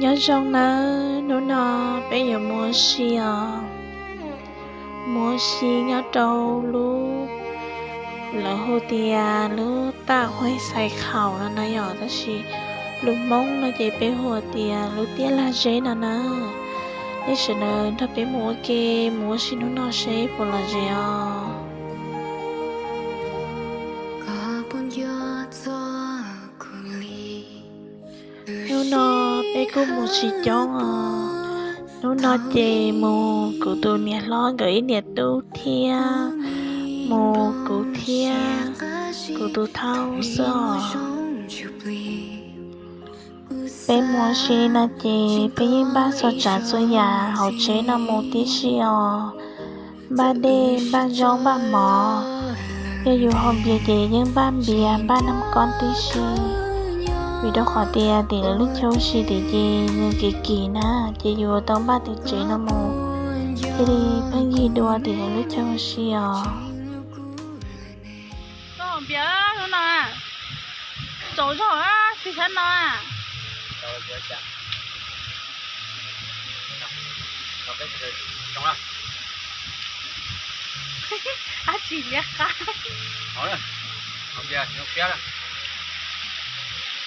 Nyob zoo nawb, hnub no peb yuav mus ua si os. Mus ua si nyob rau lub, lawv hu tias lub taj Huaib Xais Khaum no na yom, tab sis lus Hmoob no ces peb hu tias lub tiaj Lag Zeb no na. Nej sawv daws nrog peb mus ua ke, mus ua si hnub no seb puas lom zem os. Hnub no peb kuj mus tsis coob os. Hnub no ces mus kuv tus niam hlob nkawd ib niam tub thiab mus kuv thiab kuv tus thaub xwb os. Peb mus ua si no ces peb yeej npaj txhua tsav txhua yam hauv tsev no mus tib si os. Npaj dej, npaj zaub, npaj mov. Yog yus haus npias ces yeej npaj npias, npaj naj kob tib si. Vim rau qhov tias tim lawv lub chaw ua si tim ces nws kim kim na, ces yus tau npaj tim tsev no mus, thiaj li pheej yig dua tim lawv lub chaw ua si os. Koj haus npias hnub no, tsaus zog tig sab no. Ab tsis liab qab.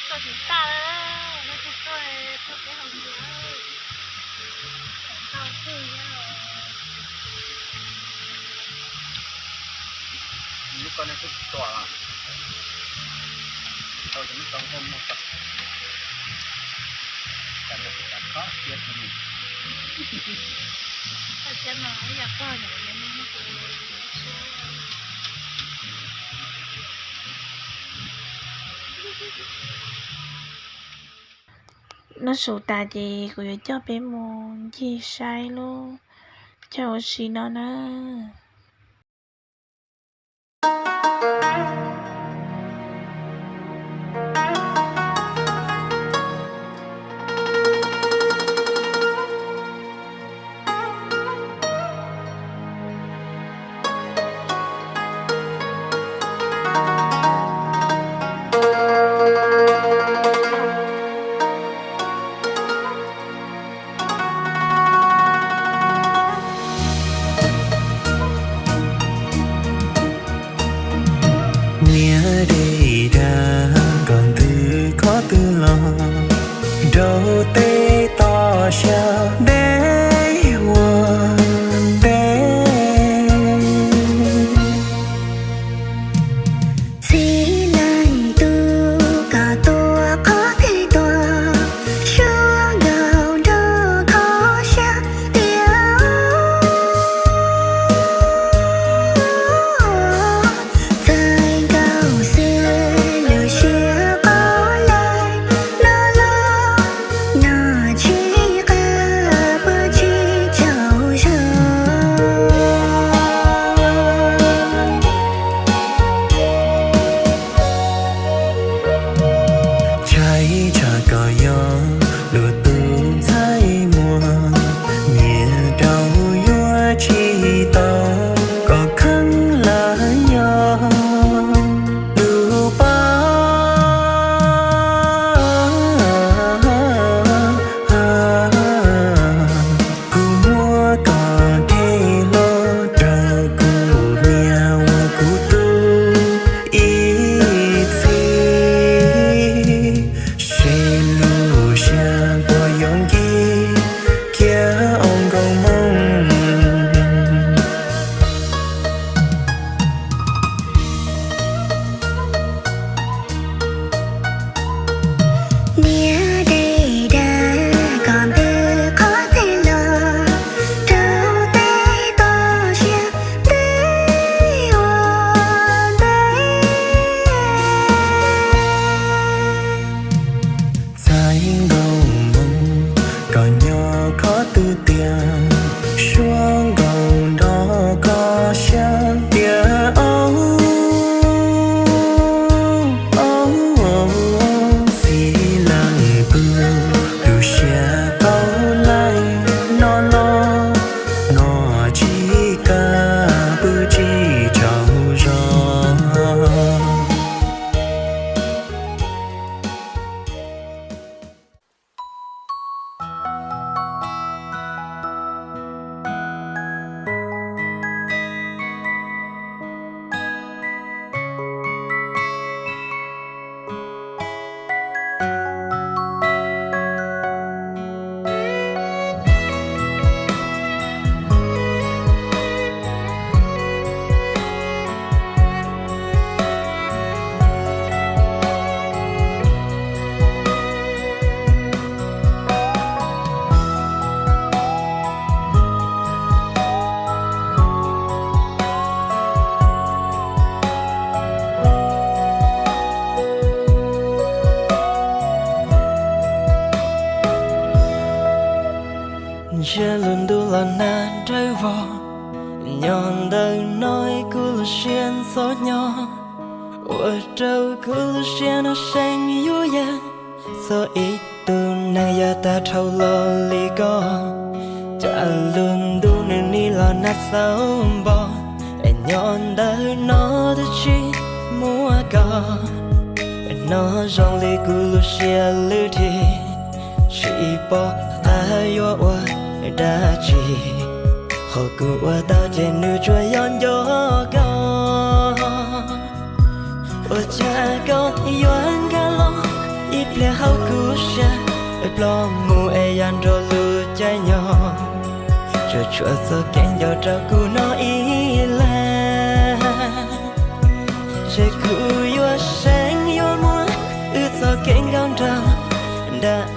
Koj tsis tag, koj tuaj peb haus npias. Lub koj nej twb tuaj los, tau ces muab tau koj muag tau. Cas mus cas khob siab rau nws. Noj su tas ces kuv yuav coj peb mus ncig saib lub chaw ua si no na. Niam dej dag kom ntws qhov twg los, nraug teb toj siab deb ua deb. Txiv neej tub kom tuaj qhov twg tuaj, suab nkaus nraug qhov siab tiag. Txawj nkaus xwb lub siab qhov lawm no los no. Ua rau kuv lub siab no seem yuav yeej txog ib tug neeg yog tag dhau los li koj. Cas lub ntuj nws nim los nag txaus npo, es nyob ntawm no twb tsis muaj koj. No zoo li kuv lub siab lwj dhim, tsis pom qab yuav ua dab tsi. Qhov kuv ua tau ces nws tsuas yog nco koj. Ua cas koj yuav nkag los ib pliag hauv kuv siab, ploj mus es yam nrog lub caij nyoog, tsuas tshuav txoj kev nco rau kuv no ib leeg. Ces kuv yuav seev yuav muab wb txoj kev nkauj nraug nram